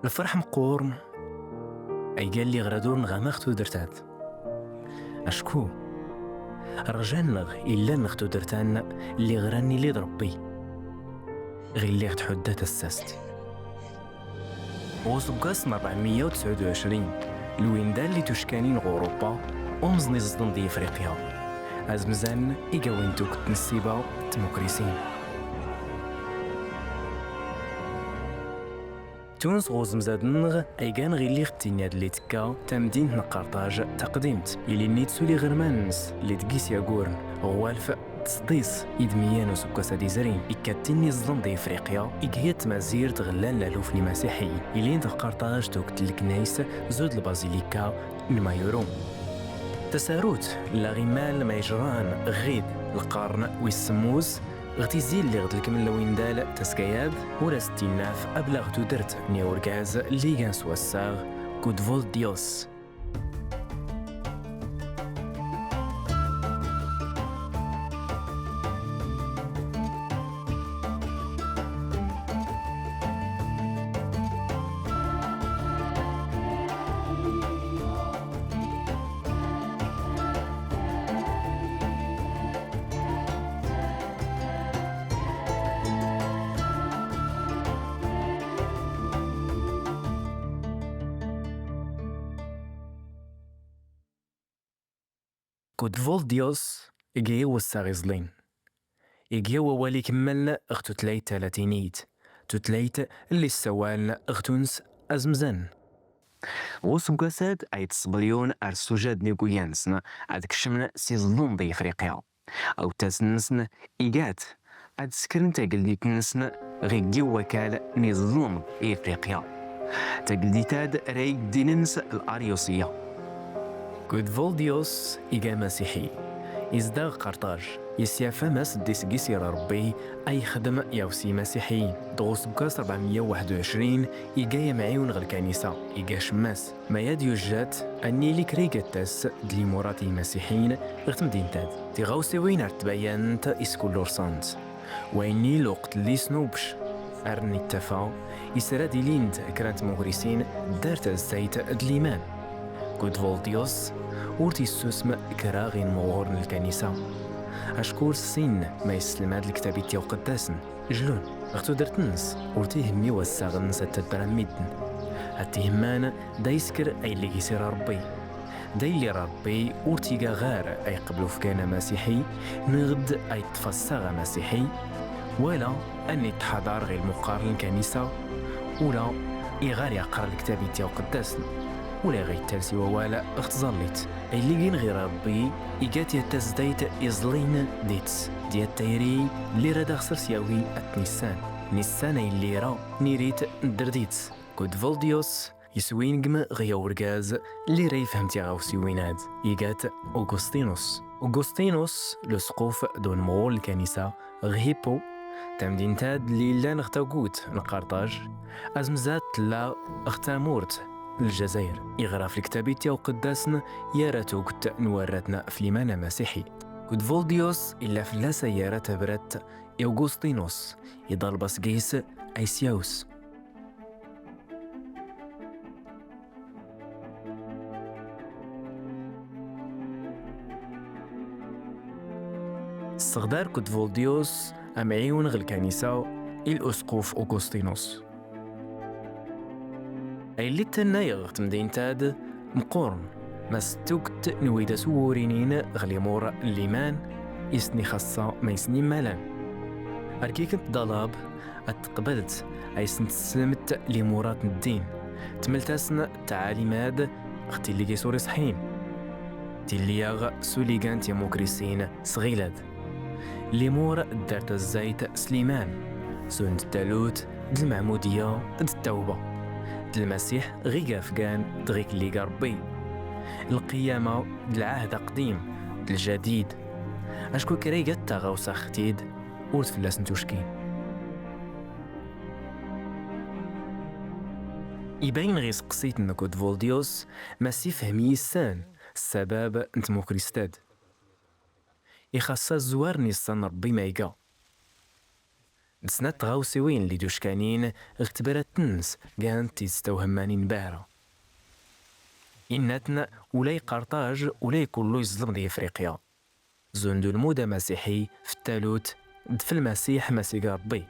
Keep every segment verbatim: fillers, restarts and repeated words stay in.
Lferḥ meqqur ay yal liɣra d ur nɣamaɣ tudert-ad. Acku rrja-nneɣ illan neɣ tudert-an liɣra-nni li d Ṛebbi ɣilliɣ tḥudda tassast. Useggas n ṛebɛemya u tesɛa u ɛecrin, lwindal li tuckanin ɣ Uṛupa umẓen iẓḍen di Ifriqya. Azemzan i gawin tuget n ssiba d tmukrisin. Tunes ɣ uzemzad-nneɣ ay gan ɣilliɣ d tinna d li tekka tamdint n Qarṭaj taqdimt, ili-nni d suli ɣerman-nnes li deg-i syaguren ɣwalf d sḍis idmiyan useggas ad izrin, ikkatin iẓḍen di Ifriqya, igiya d tmazirt ɣellan laluf n imasiḥiyen, ilin d Qarṭaj tuget n leknayes, zud lbazilika n Mayuru. Tasarut la ɣimal ma yejran ɣid lqern wis semmus, ɣ tizi lliɣ d lekmel lwindal tasgayad, ur as-d-innaf ablaɣ tudert n urgaz ligan s wassaɣ, Kudvol Dios. Kudvol Dios, iga wassaɣ iẓlin. Iga wawal ikemmel ɣ tutlayt talatinit, tutlayt lli ssawalen ɣ tunes azemzan. Ɣ useggas-ad ay ttṣebliyun ar sujad n iguyan-nsen ad kecmen s iẓlun di Ifriqya. Awtas-nsen igat ad sekren tageldit-nsen ɣ iggi wakal n iẓlun i Ifriqya. Tageldit-ad ara igeddinen s Laryusiya. Kudvol Dios iga amasiḥi, izdeɣ Qarṭaj, isyafam as-d isegg-is i Ṛebbi ay yexdem yaw s imasiḥiyen. Dɣ useggas ṛebɛemya u waḥed u ɛecrin, iga amɛiwen ɣ lkanisa, iga cemmas. Ma yad yujjat, ad nili kra igattas d limurat i imasiḥiyen ɣ temdint-ad. Tiɣawsiwin ar tbayyant iskullursant. Wayenni lweqt lli snubc ar nnittafa, isra-d ilin-d kra n tmugrisin ddart tazzayt d liman. Kudvol Dios ur t-issusm kra ɣ inmeɣuren n lkanisa. Acku ur ssin ma yesselmad lektab-iti uqeddasen. Jlun, ɣ tudert-nnes, ur t-ihemmi wassaɣ-nnes ad tadder am midden. Ad t-ihemman, da isker ay lli gisir Ṛebbi. Da illi Ṛebbi ur t-iga ɣar ay qbel ufgan amasiḥi, neɣ d ay ṭṭef assaɣ amasiḥi, wala ad nitḥadar ɣ ilmuqar n lkanisa, ula iɣar iɛqar lektab-iti uqeddasen, ula iɣ ittal si wawal ɣ tẓallit. Ay lli gin ɣir Ṛebbi, iga tiyat tazdayt iẓlin dit, tiyat tayri, lli ra d axsar syawi at nissan. Nissan ay lli ra, nirit, dderdit. Kudvol Dios, iswingem ɣ ya urgaz, lli ra ifhem tiɣawsiwin-ad. Igat Augustinus. Augustinus, lusquf d unmɣul lkanisa, ɣ Hippo, tamdint-ad lli illan ɣ tagut n Qarṭaj, azemzad tella ɣ tamurt n Ljazayer. Iɣra f lektab-iti uqeddasen, yara tuget n warratna f liman amasiḥi. Kudvol Dios illa fell-as ay yara tabrat i Augustinus, iḍaleb asgis ay syawes. Sseɣdar Kudvol Dios amɛiwen ɣ lkanisa i lusquf Augustinus. Ay lli ttannayeɣ ɣ temdint-ad meqqoren, ma s tuget n widas uwurinin ɣ limur n liman, i sen-ixaṣṣa ma yesnimmalan. Arkikent ḍalab ad teqbelt ay sen-teslemt limurat n ddin, tmelt-asen ttɛalim-ad ɣ tilli gis ur iṣḥin. Tilli-yaɣ suligan timukrisin sɣilad. Limur ddart azzayt s liman, sunt talut d lmeɛmudiyya d ttawba. D lmasiḥ ɣig afgan d ɣig liga Ṛebbi. Lqiyama d lɛahd aqdim d ljadid. Acku kra igat taɣawsa xtid ur tfell-asen tuckin. Ibayen ɣ iseqsit n Kudvol Dios ma s ifhem yissan ssabab n tmukrist-ad. Ixaṣṣa zwar n iṣṣan Ṛebbi ma iga. D d snat tɣawsiwin lli d-uckanin ɣ tebrat-nnes gant-tt-id-stawhemmanin bara. Inna-ten ula i Qerṭaj ula i kullu iẓlem di Ifriqya. Zun d ulmud amasiḥi f talut d f Lmasiḥ Masig Ṛebbi.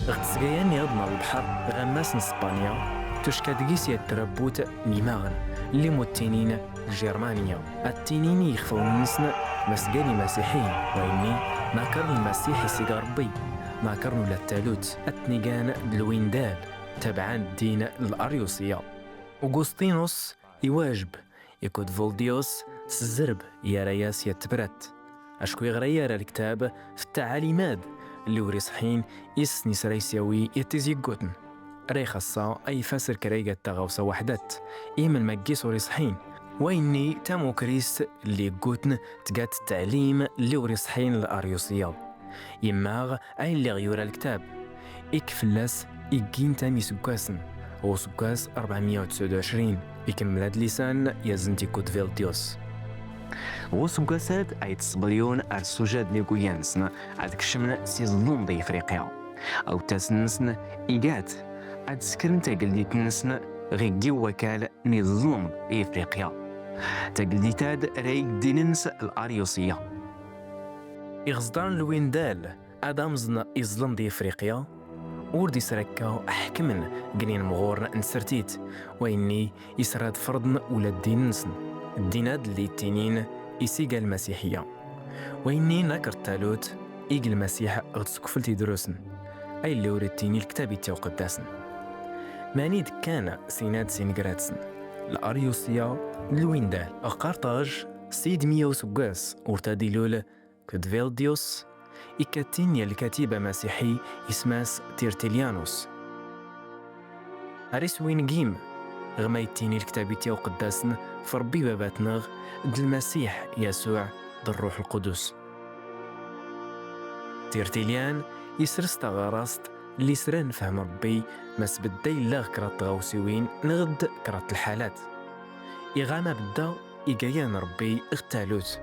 Ɣ tesga-ya nniḍen ɣ lebḥer ɣ ammas n Spanya, tucka deg-s yat tṛabbut n yimaɣen, lli muttinin Lǧirmanya, ad ttinin i yixfawen-nsen ma sgan imasiḥiyen, wayenni nakren Lmasiḥ Isig Ṛebbi, nakren ula d talut, ad ten-igan d lwindal, tabɛan ddin n Laryusiya. Ugustinus iwajeb, ikud Voldius s zzerb yara-yas yat tebrat. Acku iɣra yara lektab f ttaɛalimad lli ur iṣḥin is-sen isra isyawi i tizi gguten. Ara ixaṣṣa a ifasser kra igat taɣawsa waḥdat, i melma gis ur iṣḥin. Wayenni tamukrist lli gguten tgat ttaɛlim lli ur iṣḥin Laryusiya. Yemmaɣ ayen lliɣ yura lektab. Ik fell-as iggin tam iseggasen, ɣ useggas ṛebɛemya u tesɛa u ɛecrin, ikemmel adlis-an yazen-t ikud Veldius. Ɣ useggas-ad ay d-sberyun ar sujad n iguyan-nsen ad kecmen s iẓlem di Ifriqya. Awtas-nsen igat ad skren tageldit-nsen ɣ iggi wakal n iẓlem i Ifriqya. Tageldit-ad ara igeddinen s Laryusiya. Iɣezdan n lwindal ad amẓen iẓlem di Ifriqya, ur d-isra akka ḥekmen gnin mɣuren n tsertit, wayenni isra ad ferḍen ula ddin-nsen, ddin-ad lli ttinin isiga lmasiḥiya. Wayenni naker talut ig Lmasiḥ ɣ tsekfelt idrusen, ay lli ur ittini lektab ittawqeddasen. Mani d-kkan sinad sin gratsen, Laryusiya d lwindal. Ɣ Qarṭaj, sid mya useggas ur tadilul Kudveldius, ikkatin ya lkatib amasiḥi isem-as Tertullianus. Ar iswingim ɣ ma yettini lktab ittya uqeddasen f Ṛebbi Baba-tneɣ d Lmasiḥ Yasuɛ d Ṛṛuḥ Lqudus. Tertullian isres taɣarast lli sra nefhem Ṛebbi ma sbedda yella ɣ kraḍ tɣawsiwin neɣ d kraḍ lḥalat. Iɣa ma bedda iga-yan Ṛebbi ɣ talut.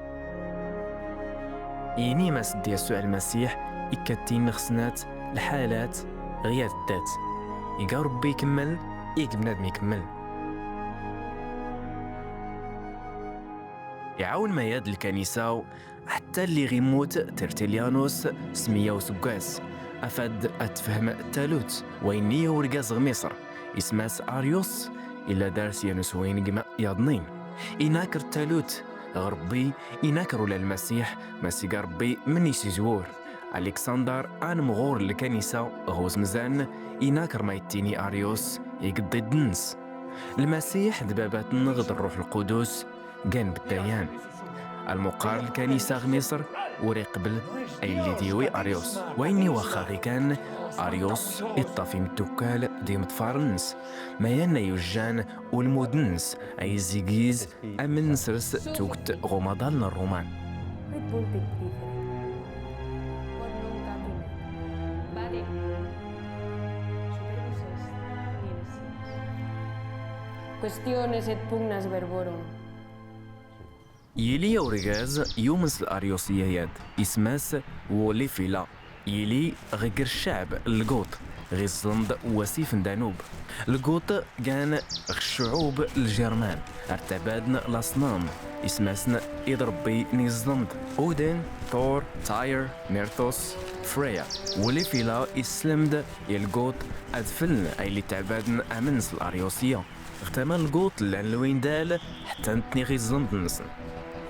Yini-as-d Yasuɛ Lmasiḥ ikkatin ɣ snat lḥalat ɣ yat ddat. Iga Ṛebbi ikemmel, ig bnadem ikemmel. Iɛawen mayad lkanisa ḥetta lliɣ immut Tertullianus s meyya useggas, afad ad tefhem talut, wayenni urgaz ɣ Miṣr, isem-as Arius, illa dar s yan uswingem yaḍnin. Inaker talut ɣ Ṛebbi, inaker ula Lmasiḥ, Masig Ṛebbi, men isizwur. Alexander, anemɣur n lkanisa ɣ uzemzan, inaker ma yettini Arius, igeddi-d-nnes. Lmasiḥ d Baba-tneɣ d Ṛṛuḥ Lqudus, gan beddayan. Almuqar lkanisa ɣ Miṣr ur iqbel ayen lli d-yiwi Arius. Wayenni waxxa ɣi kan, Arius iṭṭaf imeddukkal d imeḍfaren-nnes, mayan ay ujjan ulmud-nnes ay izzigiz am nsers tugt ɣ umaḍal n Ṛṛuman. Quid vultit dicere? Quod non capime. Vade. Superbus est, Questiones et pugnas verborum. Yili urgaz yumen s Laryusiya-yad, isem-as Wulifila. Yili ɣ ger cceɛb n Lguṭ, ɣ iẓlem-d wasif n Danub. Lguṭ gan ɣ cceɛub n Lǧirman, ar ttabaden laṣnam, isem-asen i d Ṛebbi n iẓlem-d, Odin, Thor, Tyr, Mirthos, Freya. Wulifila islem-d i Lguṭ ad flen ay lli ttabaden amen s Laryusiya. Ɣ tama n Lguṭ llan lwindal, ḥetta netni ɣ iẓlem-d-nsen.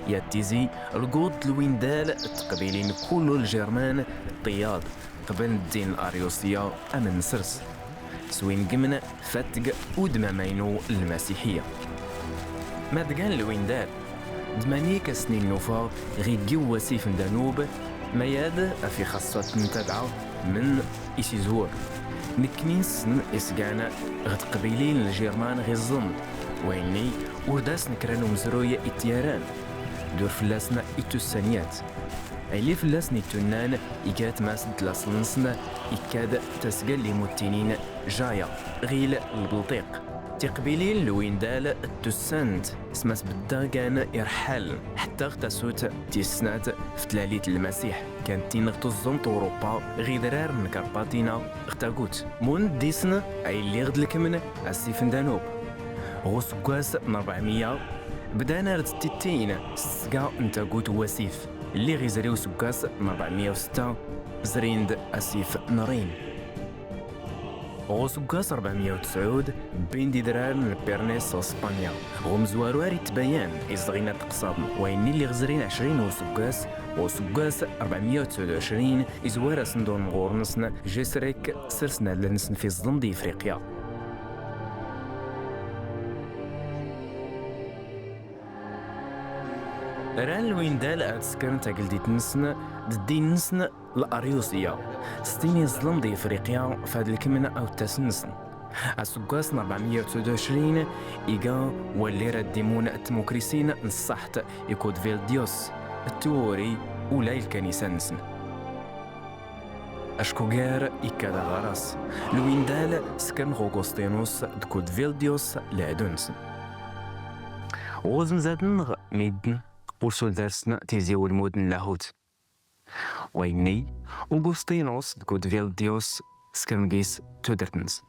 Yat tizi, Lguṭ d lwindal d teqbilin kullu n Lǧirman d tiyaḍ, qblen ddin n Aryusya am nsers. Swingmen fatg udem amaynu n Lmasiḥiya. Ma d-gan lwindal, d mani k asen-innufa ɣ iggi n wasif n Danub, mayad af ixaṣṣa-ten tabɛa men isizwur. Nekkni nessen isgan ɣ teqbilin n Lǧirman ɣ iẓem, wayenni ur d asen kra n umezruy i t-yaran, d ur fell-asen i ttussan yat. Aylli fell-asen ittunnan iga atmas d laṣel-nsen ikkad tasga n limuttinin Jaya, ɣil lbelṭiq. Tiqbilin n lwindal ttussant s ma sbedda gan irḥal ḥetta ɣ tasut tis snat f tlalit n Lmasiḥ. D kan tin ɣ tuẓẓumt Urupa ɣ idrar n Karpatina ɣ tagut. Mun ddisn ay lliɣ d lkemn asif n Danub. Ɣ useggas n ṛebɛemya bdan ar d-tittin s tesga n tagut n wasif. Lliɣ izri useggas n ṛebɛemya u setta zrin-d asif n Rin. Ɣ useggas ṛebɛemya u tesɛud bbin-d idrar n Lpirnis ɣ Spanya. Ɣ umezwaru ar ittbayan izɣin ad teqṣaḍ wayenni lliɣ zrin ɛecrin n useggas. Ɣ useggas ṛebɛemya u tesɛud u ɛecrin izwar asendur n ɣur-nsen Jesrek, sersen allen-nsen fi ẓẓlem d Ifriqya. Ran lwindal ad skren tageldit-nsen d ddin-nsen Laryusya, s tin iẓlem d Ifriqya fad lkemna awettas-nsen. Aseggas n ṛebɛemya u tesɛud u ɛecrin iga walli ra ddimun tmukrisin n ṣṣaḥt ikud Vildius, tewwuri ula i lkanisa-nsen. Acku gar ikka d aɣaras, lwindal skren ɣ Ugustinus d kud Vildius leɛdu-nsen. Ɣ uzemzad-nneɣ midden ur sudarsen tizi ulmud n lahut. Wayenni, Ugustinus d Gudvildius skren gis tudert-nsen.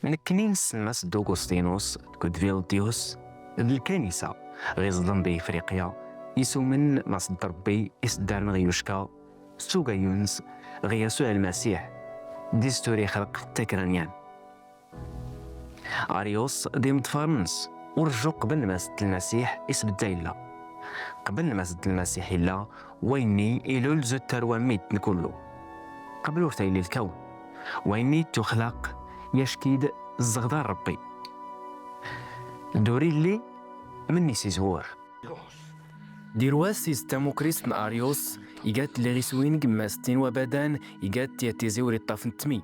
Nekkni nessen Mas d Ugustinus d Gudvildius d lkanisa ɣ iẓḍen di Ifriqya, isumen Mas d Rebbi iseddaren ɣ yucka s ugayyu-nnes ɣ Yasuɛ Lmasiḥ, d istur ixelq takranyan. Arius d imeḍfaren-nnes ur rju qbel ma s-d Lmasiḥ isbedda yella. Qbel ma s-d Lmasiḥ yella, wayenni ilul zut tarwa midden kullu. Qbel ur tayli lkawn, wayenni ittuxlaq yackid zzeɣda n Rebbi. D ur illi menni s izwur. Dirwas is tamukrist n Arius igat lliɣ iswin gma settin wabadan igat tizi ur iṭṭaf n tmi.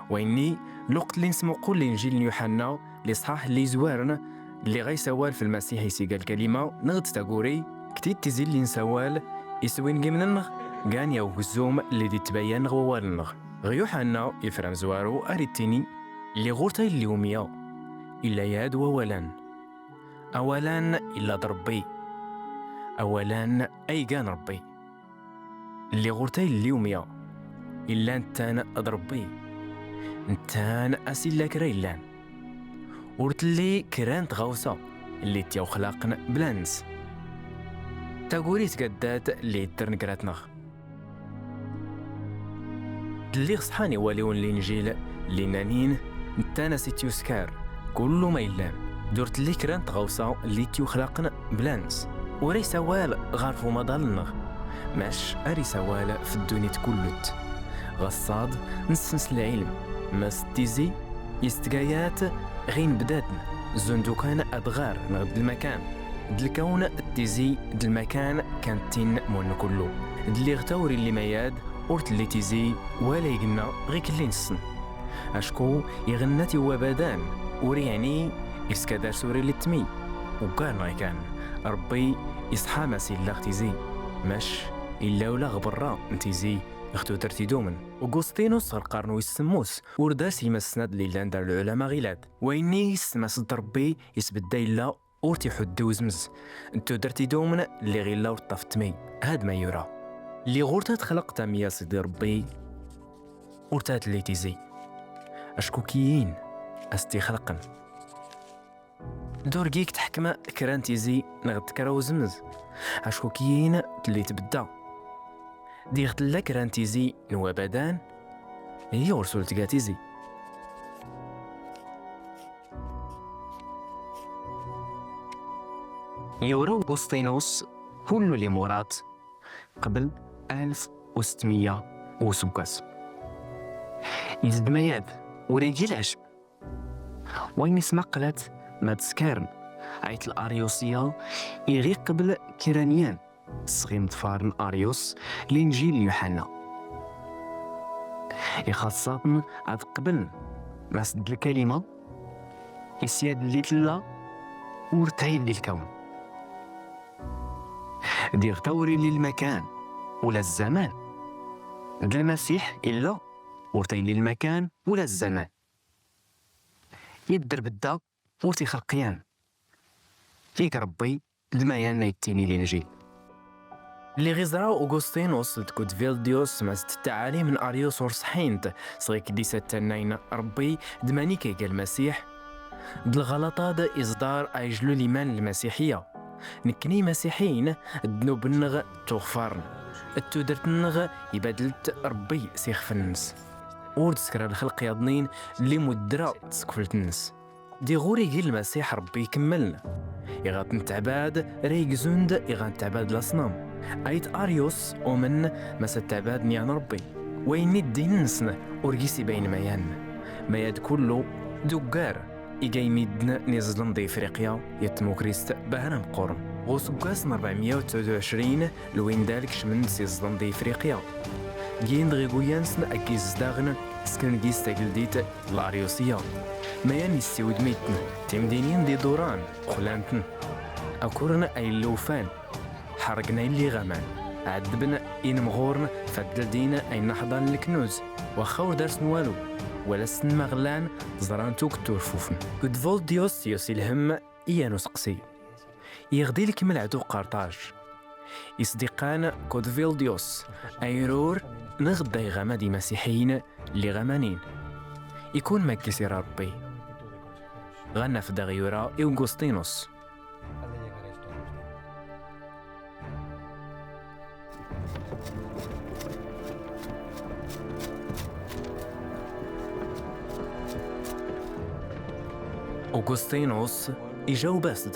Wayenni, luqt li nesmuqul Linjil n Yuḥenna, liṣḥaḥ lli izwaren, lliɣ ay sawal f Lmasiḥ isiga lkalima, neɣ d taguri, ktit tizi lli nsawal, iswingimnen, gan ya ugzum lli d ittbayan ɣ wawal-nneɣ. Ɣ Yuḥenna, ifra amezwaru, ar ittini, lliɣ ɣur tayelli umya, illa yad wawalan. Awalan illa d Rebbi. Awalan ay gan Rebbi. Lliɣ ɣur tayelli umya. Illa nettan d Rebbi. Nettan as illa kra illan. Ur telli kra n tɣawsa lli t-yawxlaqen bla-nnes. Taguri tgaddat lli yeddren gratneɣ. Lliɣ ṣḥan i waliwen Linjil, lli nnanin, nettan as ittyuskar, kullu ma yellan, d ur telli kra n tɣawsa lli t-yuxlaqen bla-nnes. Ur isawal ɣer f umaḍal-nneɣ, mac ar isawal f ddunit kullut. Ɣaṣṣad, nessen s lɛilm, mas d tizi, yestgayat ɣ inebdaden, zundukan adɣar neɣ d lmakan, d lkawn d tizi d lmakan kan tin mun kullu. D lliɣ tawri lli mayad, ur telli tizi wala igenna ɣ ikelli nessen. Acku iɣennat i wabadan, ur iɛni iskadar s uri lli tmi. Uggar neɣ kan, Rebbi isḥam as illa ɣ tizi, mac illa ula ɣ berra n tizi ɣ tudert idumen. Ugustinus ɣ lqern wis semmus, ur d as imassnad lli llan dar lɛulama ɣilad. Wayenni isem as d Rebbi isbedda illa ur t-iḥudd i uzemz. D tudert idumen lli ɣ illa ur ṭṭaf tmi. Had ma yura. Lli ɣur ta txleq tamya sidi Rebbi, ur ta telli tizi. Acku kiyin as t-ixelqen. Durgik tḥekma kra n tizi neɣ d kra uzemz. Acku kiyin telli tbedda. Diɣ tella kra n tizi n wabadan, ihi ur sul tga tizi. Yura Ugustinus kullu limurat qbel alef u setmya useggas. Yezd mayad ur igi lɛecb. Wayen ismaqlat ma d-skaren ayt Laryusya iɣi qbel kra n yan sɣ imeḍfaren Arius Linjil n Yuḥenna. Ixaṣṣaten ad qblen ma s d lkalima, isyad lli tella ur tayelli lkawn. Diɣ tawri lli lmakan ula zzaman. D Lmasiḥ illa ur tayelli lmakan ula zzaman. Idder bedda ur t-ixelq yan. Ig Rebbi d ma yan ay ttini Linjil. Lliɣ iẓra Augustinus d Code Veldius, ma d ttɛalim n Arius ur ṣḥint, sɣik d-isattannayen Ṛebbi d manik iga Lmasiḥ, d lɣalaṭa-d iẓḍar ay jlu liman n Lmasiḥiya. Nekkni Imasiḥiyen, ddnub-nneɣ ttuɣfaren, d tudert-nneɣ ibadel-t Ṛebbi s ixef-nnes. Ur d-skra lxelq yaḍnin li muddra d tsekfelt-nnes. Di ɣur igi Lmasiḥ Ṛebbi ikemmlen. Iɣaṭ n teɛbad, ra igzun-d iɣan teɛbad laṣnam. Ayt Arius, umen, masa teɛbad n yan Ṛebbi. Wayen i ddin-nsen, ur gis ibayen mayan. Mayad kullu, d uggar, iga imidden niẓlen di Ifriqya, ya tmukrist bahra meqqoren. Ɣ useggas n ṛebɛemya u tmanya u ɛecrin, Lwindal kecmen-d s iẓḍan di Ifriqya. Gin-d ɣ iguyan-nsen akkis zdaɣen, skren gis tageldit n Laryusiya. Mayan issiwed miten, timdinin di Duran, xlan-ten. Akuren ay llufan, ḥergen ay lliɣaman, ɛeddben inemɣuren, faddeldin ay naḥḍan leknuz, waxa ur darsen walu, wala ssen ma ɣlan, ẓran tuget urfufen. Gudvoldius yusi lhem i yan useqsi. Yeɣdi lekmel ɛdu Qarṭaj. Isdiqan Code Veldius, ayrur, neɣ dda iɣama d imasiḥiyen, lliɣamanin. Ikun makkis i Ṛebbi. Ɣa naf daɣ yura i Ugustinus. Ugustinus ijaweb-as-d.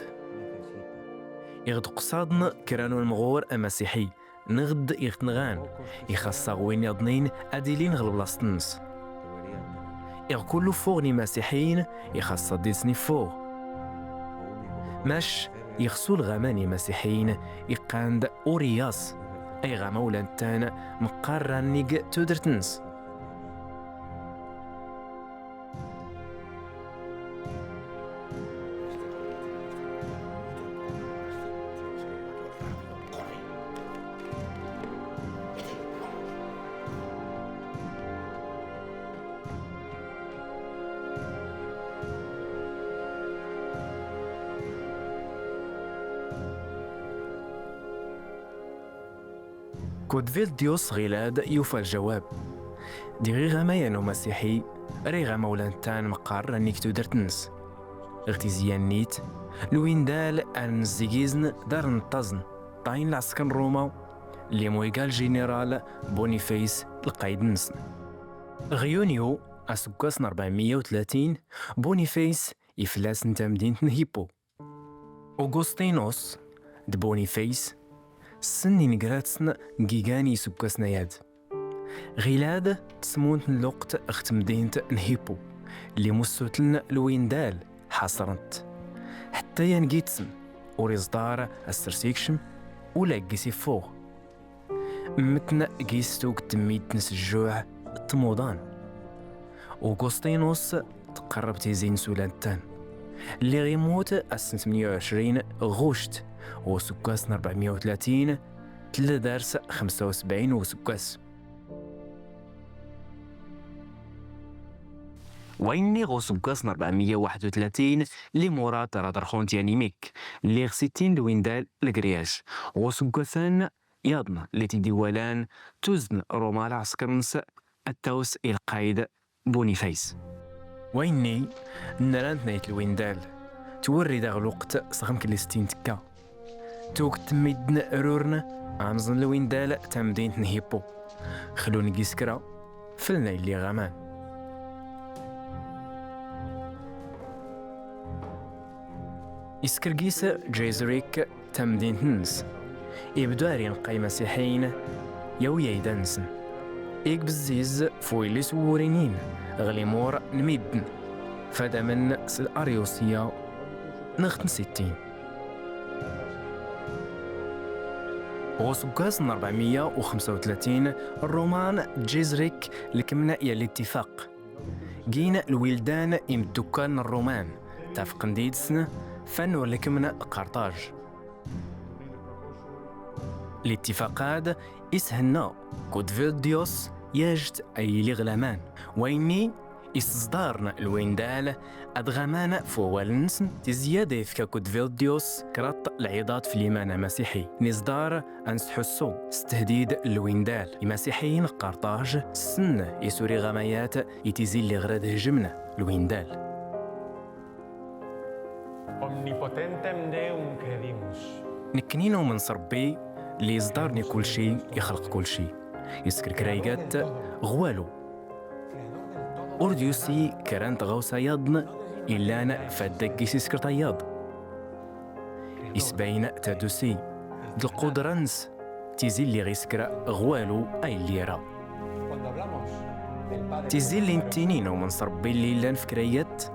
Iɣ d-qṣaden kra n unemɣur amasiḥi, neɣ d iɣ t-nɣan, ixaṣṣaɣ win yaḍnin ad ilin ɣ leblaṣt-nnes. Iɣ kullu ffuɣ n imasiḥiyen, ixaṣṣa-d did-sen iffuɣ. Mac, ixṣu lɣama n imasiḥiyen, iqqan-d ur iyaṣ, ayɣa ma ulan-tan meqqar ra nnig tudert-nnes. Code Veldius ɣilad yufa lǧawab. Diɣ iɣamayan umasiḥi, ra iɣama ulantan meqqar annik tudert-nnes. Ɣ tizi-a nnit, lwindal ar nzigizn dar nṭaẓn, ṭayin lɛesker n Ruma, limu iga lǧiniral Boniface lqayd-nsen. Ɣ yunyu, aseggas n ṛebɛemya u tlatin, Boniface ifla-asen tamdint n Hippo. Augustinus d Boniface, ssen inegra-tsen n yigan n yiseggasen-ayad. Ɣilad tsmunt n lweqt ɣ temdint n Hippo, limu ssutlen lwindal, ḥaṣren-t. Ḥetta yan gitsen, ur iẓḍar asers ikcem, ula gis iffuɣ. Mmten gis tuget n midden s jjuɛ d tmuḍan. Augustinus tqerreb tizi n sulantan. Lliɣ imut ass n tmenya u ɛecrin ɣuct, useggas n ṛebɛemya u tlatin, tella dars xemsa u sebɛin useggas. Wayenni ɣ useggas n ṛebɛemya u waḥed u tlatin, limurat ara ḍerxunt yan imik, lliɣ sittin lwindal legriyaj. Ɣ useggasen yaḍn li t-id-iwalan, tuzn Ruma lɛesker-nnes ad taws i lqayd Boniface. Wayenni, nrant nayt lwindal, twerri daɣ lweqt s xemk li sittin tekka. Tugt n midden rurn, amẓn lwindal tamdint n Hippo. Xlun giskra, felna illi ɣaman. Iskergis Jezrik tamdint-nnes. Ibdu ar ineqqa imasiḥiyen, yawi ayda-nsen. Igbezziz f willis wurinin ɣ limur n midden, fadamen s l-Aryusiya neɣ temsittin. Ɣ useggas n ṛebɛemya u xemsa u tlatin, Ṛṛuman d Jezrik lekmen ya littifaq. Gin lwildan imeddukkal n Ṛṛuman, tafqen did-sen, fan ur lekmen Qarṭaj. Littifaq-ad ishenna Code Veldius yaǧt ay iliɣ laman. Wayenni Isezḍaren n Lwindal ad ɣaman f wawal-nsen, tizi-ad yefka Cudvildius kraḍ lɛiḍat f liman amasiḥi. Niẓḍar ad nesḥussu s tehdid n Lwindal. Imasiḥiyen n Qerṭaj ssnen isuri ɣamayat i tizi lliɣ rad hejmen Lwindal. Omnipotentem Deum credimus. Nekkni numen s Ṛebbi, li yeẓḍaren i kulci, ixleq kulci. Yesker kraygat ɣ walu. Ur d-yusi kra n tɣawsa yaḍn illan f addagg-is isker tayaḍ. Isbayen tadusi d lqudra-nnes. Tizi lliɣ isker ɣ walu ay llira. Tizi llin ttinin umen s Ṛebbi lli llan f kraygat,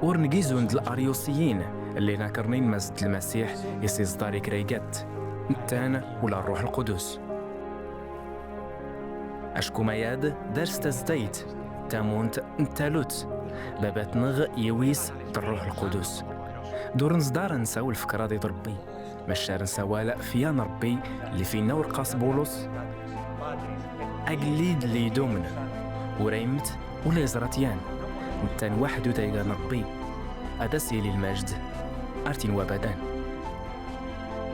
ur ngizun d l-Aryusiyin llin akernin mas d Lmasiḥ isiẓḍar i kraygat, nettan ula Ṛṛuḥ Lqudus. Acku mayad dars tazdayt, tamunt n talut, babat-nneɣ yiwis d Ṛṛuḥ Lqudus. D ur nẓḍar ad nsawel f kraḍ i d Ṛebbi. Maca ar nsawal f yan Ṛebbi, li finna urqas Bulus, agellid li idumen, ur aymet ula yeẓra-t yan, nettan waḥdu tayga n Ṛebbi, ad as yili lmajd ar tin wabadan.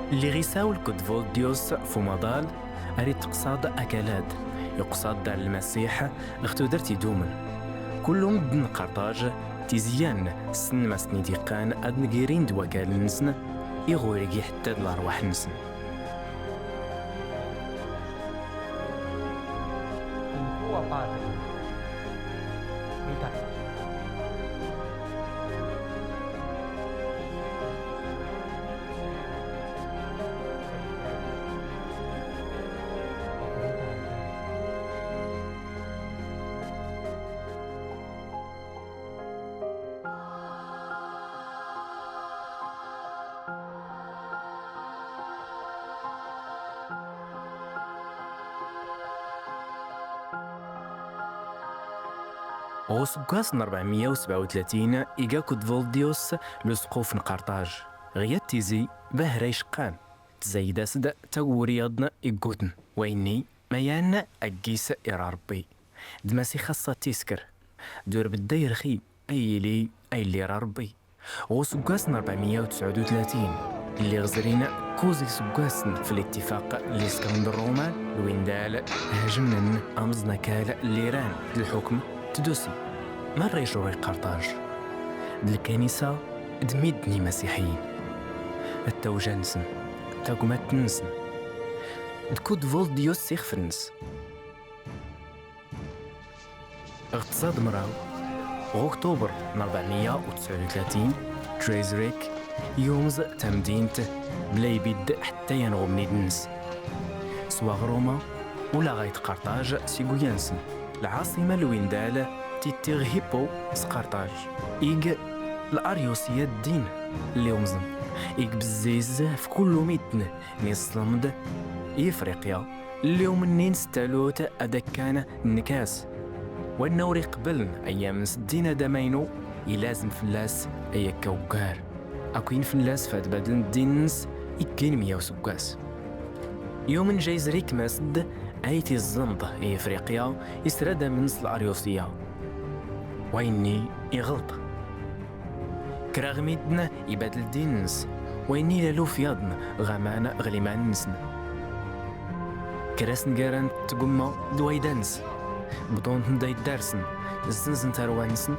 Lliɣ isawel Cudvildius f umaḍal, ar itteqṣad akalad, yuqṣad ar Lmasiḥ ɣ tudert idumen. Kullu medden n Qerṭaj, tizi-yan, ssnen ma s ten-id-iqqan ad ngirin d wakal-nsen, iɣ ur igi ḥettad lerwaḥ-nsen. Ɣ useggas n ṛebɛemya u sebɛa u tlatin, iga Cudvildius l usquf n Qerṭaj. Ɣ yat tizi, bahra iceqqan, tzayed-as-d taguri yaḍn igguten. Wayenni, mayan aggis ira Ṛebbi. D Masixa ssa tisker. D ur bedda irxi, ay yili, ay llira Ṛebbi. Ɣ useggas n ṛebɛemya u tesɛud u tlatin, lliɣ zrin kuẓ iseggasen f littifaq n liskam n Ṛṛuman, Lwindal, hejmen amẓnakal n Liran d lḥukm n tdusi. Marra icur i Qerṭaj d lkanisa d midden imasiḥiyen, d tawja-nsen, d tagmat-nsen, d Cudvildius s ixef-nnes. Ɣ tẓa d mraw, ɣ uktuber n ṛebɛemya u tesɛud u tlatin, Geyzrik yumẓ tamdint bla ibedd ḥetta yan ɣ umnid-nnes. Swa ɣ Ṛuma, ula ɣayt Qerṭaj s iguya-nsen. Lɛaṣima n Lwindal titti ɣ Hippo s Qerṭaj. Ig l-Aryusiya ddin lli umẓen. Ig bezziz f kullu midden n iẓlem-d i Ifriqya, lliw mennin s talut ad akkan nkas. Wanna ur iqbel ayyam s ddin ad amaynu, ilazem fell-as ay akka uggar. Akkin fell-as fad badlen ddin-nnes ikkin mya useggas. Yumen Jayzrik mas-d ay tiẓẓemḍ i Ifriqya isradamen s Laryusiya. Wayenni iɣelṭ. Kra ɣ midden ibadel ddin-nnes, wayenni ila lufyaḍn ɣ aman ɣ liman-nsen. Kra s-ngaran tgumma d wayda-nnes, bḍun-ten d ay ddarsen, zzenzen tarwa-nsen,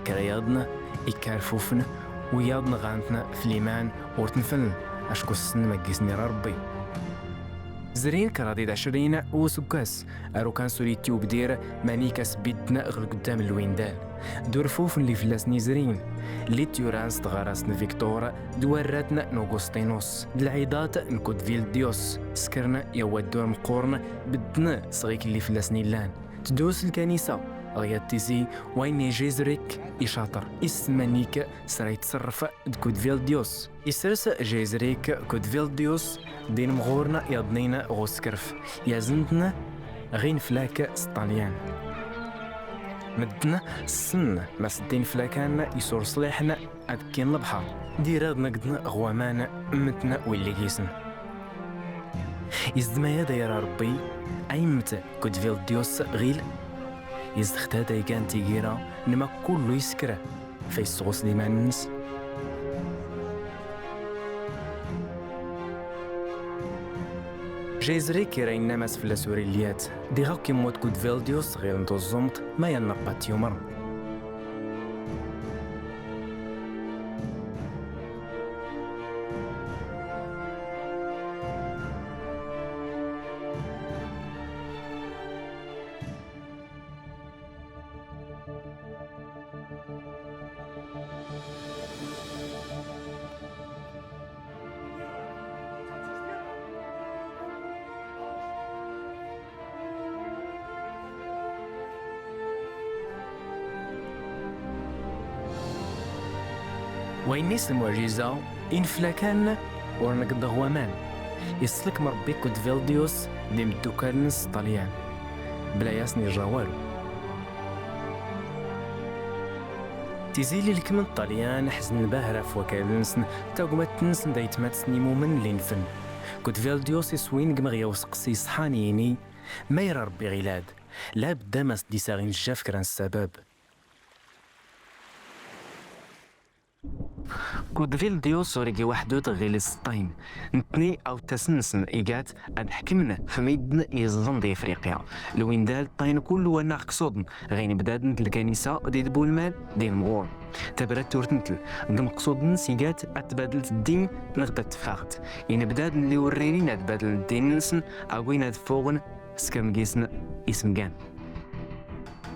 kra yaḍn ikkarfufen, wiyaḍ nɣan-ten f liman ur ten-fellen, acku ssnen ma ggisen ira Rebbi. Zrin kraḍ i d ɛecrin useggas, ar ukan s ur yetti ubdir manik as-bidden ɣer lgeddam n lwindal. D urfuf n li fell-asen izrin, li t-yuran s tɣarast n Victor d warrat n Augustinus, d lɛidat n Cudvildius, skren i waddur meqqoren bedden sɣik li fell-asen illan. Tdus lkanisa ɣ yat tizi, wayen i Jizrik icaṭer, isem manik s ra yettṣerref d Cudvildius. Isers Jizrik Cudvildius d inemɣuren yaḍnin ɣ uskref, yazen-ten ɣ ineflak s Ṭṭalyan. Medden ssnen mas d ineflakan isurṣliḥen ad kkin lebḥer, d irad negden ɣ waman mmetn willig isen. Izdem aya d ayra Rebbi, ayemmet Cudvildius ɣil, Yezdex-d adayga n tigira n ma kullu yesker, fa yesɣus d iman-nnes. Jayzrik ira yennam-as fell-as ur illi-at, diɣ akk immut Kudveldius ɣilen tuẓumt ma yan Ṛebbi ad t-yumren. Wayen-is lmuɛjiza, infla kan ur ngeḍ waman. Islek Ṛebbi Kudveldius d imeddukal-nnes Ṭṭalyan, bla yasen-yeǧra walu. Tizi ilekmen Ṭṭalyan ḥeznen bahra ɣef wakal-nsen, tagmat-nsen d aytmat-nsen imumen n linfen. Kudveldius iswin deg meɣya useqsi ṣṣḥan yini, ma ira Ṛebbi ɣilad, labedda ma s-d-isaɣ inejjaf kra n ssabab. Kudvildius ur igi waḥdu tɣilis ṭṭayn. Netni awtas-nsen igat ad ḥekmen f midden yeẓẓen di Ifriqya. Lwindal ṭṭayn kullu wannaɣ kṣuden ɣer inebdaden n lkanisa di dbulmal d inemɣuren. Tabrat ur tentl, deg meqsud-nnes igat ad tbadelt ddin neɣ ad teffɣet. Inebdaden li ur rinin ad badlen ddin-nsen, agin ad ffuɣen s kra n yisem-, isemgan.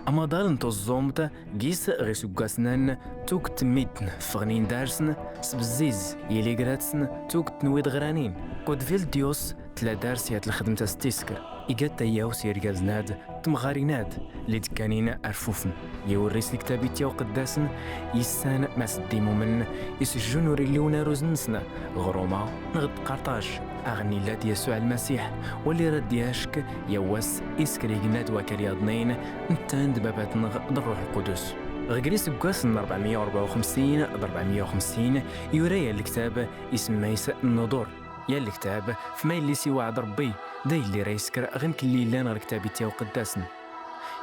Amaḍal n tuẓẓumt gis ɣer iseggasen-a n tuget n midden ffɣen indar-sen s bezziz, yili gra-tsen tuget n wid ɣranin. Kudvildius tella dar s yat lxedmt-as tisker, iga tayyaw s yirgazen-ad, temɣarin-ad, li d-kkanin ar fufen. Yiwri s lektab itya uqeddasen, yissan ma s-d-imumen, isejjun ur illi unaruz-nsen, ɣer Ruma, neɣ d Qarṭaj, aɣen illa d Yasuɛ Lmasiḥ, wali rad d-yack, yawwas, isker igenna-d wakal yaḍnin, netta d Baba-tneɣ d Ṛṛuḥ Lqudus. Ɣer iseggasen n ṛebɛemya u ṛebɛa u xemsin d ṛebɛemya u xemsin, yura yal lektab, isemma-is Nnudur. Yal lektab, f ma yelli s iweɛd Ṛebbi, d aylli ra isker ɣer mkelli yellan ɣer lektab itya uqeddasen.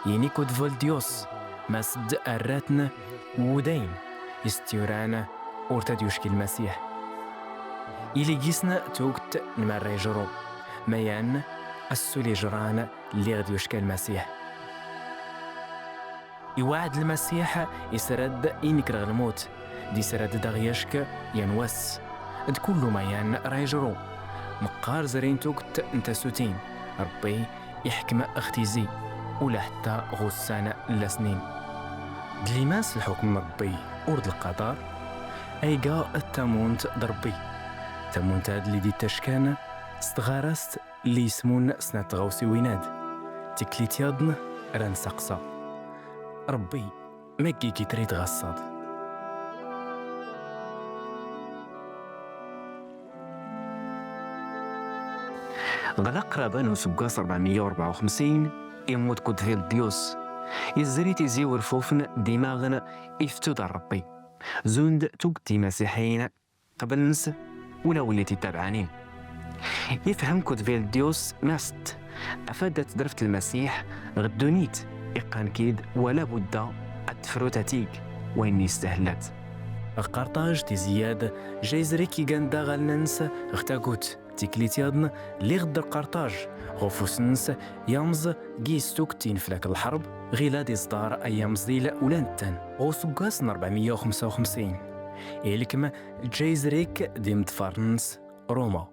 Yini Kudvoldius, ma s-d arratn wudayn, is-tt-yuran ur tad yucki Lmasiḥ. Ili gisn tugt n marra ijru, ma yan assul ijran lliɣ d yucka Lmasiḥ. Iweɛd Lmasiḥ israd inekker ɣer lmut, d israd daɣ yack yan wass. D kullu ma yan ra ijru. Meqqar zrin tugt n tasutin, Ṛebbi iḥkem ɣ tizi, ula ḥetta ɣ ussan n lasnin. D liman s lḥukm n Ṛebbi ur d lqader, ayga d tamunt d Ṛebbi. Tamunt-ad li d-ittackan s tɣarast li yesmun snat tɣawsiwin-ad, tiklit yaḍn ra nseqsa. Ṛebbi, ma gigi trid ɣaṣṣad. Ɣer aqrab-a n useggas ṛebɛemya u ṛebɛa u xemsin, immut Kudvildius. Izri tizi urfufen d imaɣen iftu d Ṛebbi. Zund tuget imasiḥiyen qbel-nnes ula win i t-ittabaɛen. Ifhem Kudvildius ma s-d afad ad tedreft Lmasiḥ ɣer ddunit, iqqan-k-id wala budda ad tefru tatig wayen yestahlat. Ɣerqarṭaj tizi-ad, jayzrik igan-d aɣaln-nnes ɣer tagut, tiklit yaḍn, lliɣ-d ɣerqarṭaj, ɣef ufus-nnes yamẓ, gis tuget ineflak n lḥerb, ɣilad iẓḍar ay amẓil ula nettan. Ɣer useggas n ṛebɛemya u xemsa u xemsin, ilkem Jayzrik d imeḍfar-nnes Ṛuma.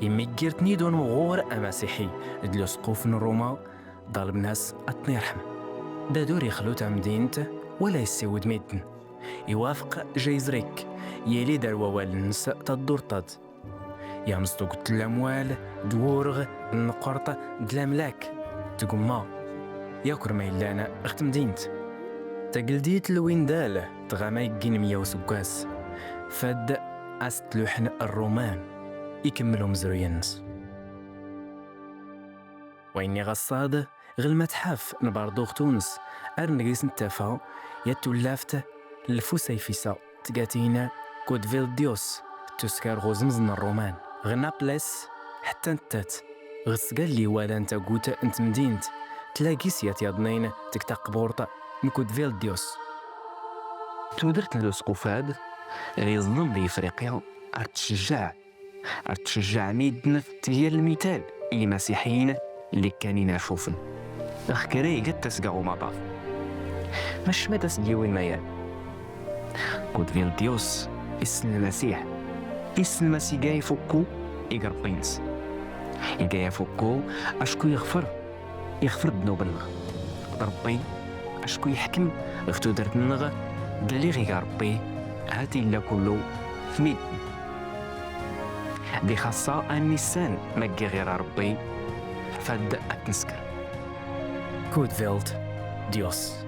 Immiggir-ten-id unemɣur amasiḥi d lusquf n Ṛuma, ḍalben-as ad ten-irḥem. Dadur ixlu tamdint wala yessiwed midden. Iwafeq Jayzrik, yili-d ar wawal-nnes taddurt-ad. Yamẓ tuget n lamwal, d wurɣ, d nneqrṭ, d lamlak, d tgemma, yakk ma yellan ɣer temdint. Tageldit n Lwindal tɣama iggin meyya useggas, fad as-d-luḥen Ṛṛuman, ikemmel umezruy-nnes. Wayen iɣaṣṣad ɣer lmetḥaf n Berḍuɣ Tunes, ar negris n Tafa, yat tullaft n Lfusayfisa, tgatin Kudvildius, tuskar ɣ uzemẓ n Ṛṛuman, ɣer Naples, ḥetta nettat, ɣer sgal liwala n tagut n temdint, tlagi s yat yaḍnin deg taqburt n Code Verde Dios. Tudert n Leusqufad ɣiẓnen di Ifriqya ar tcejjeɛ, ar tcejjeɛ mi d-tefk yal lmital i yimasiḥiyen li kkanin acufen. Ɣer kra iga tasga umaḍaf. Acma d as-d-yiwi mayal. Code Verde Dios, isem n Lmasiḥ, isem n Lmasiḥ iga ifukku i irebbi-ines. Iga ifukku acku yeɣfer, yeɣfer ddnub-nneɣ. Rebbi acku yeḥkem ɣef tudert-nneɣ, belli iga Rebbi, hat illa kullu mid. Di xaṣṣa a nissan ma ggiɣ ira Rebbi, fad ad t-nesker. Code Verde Dios.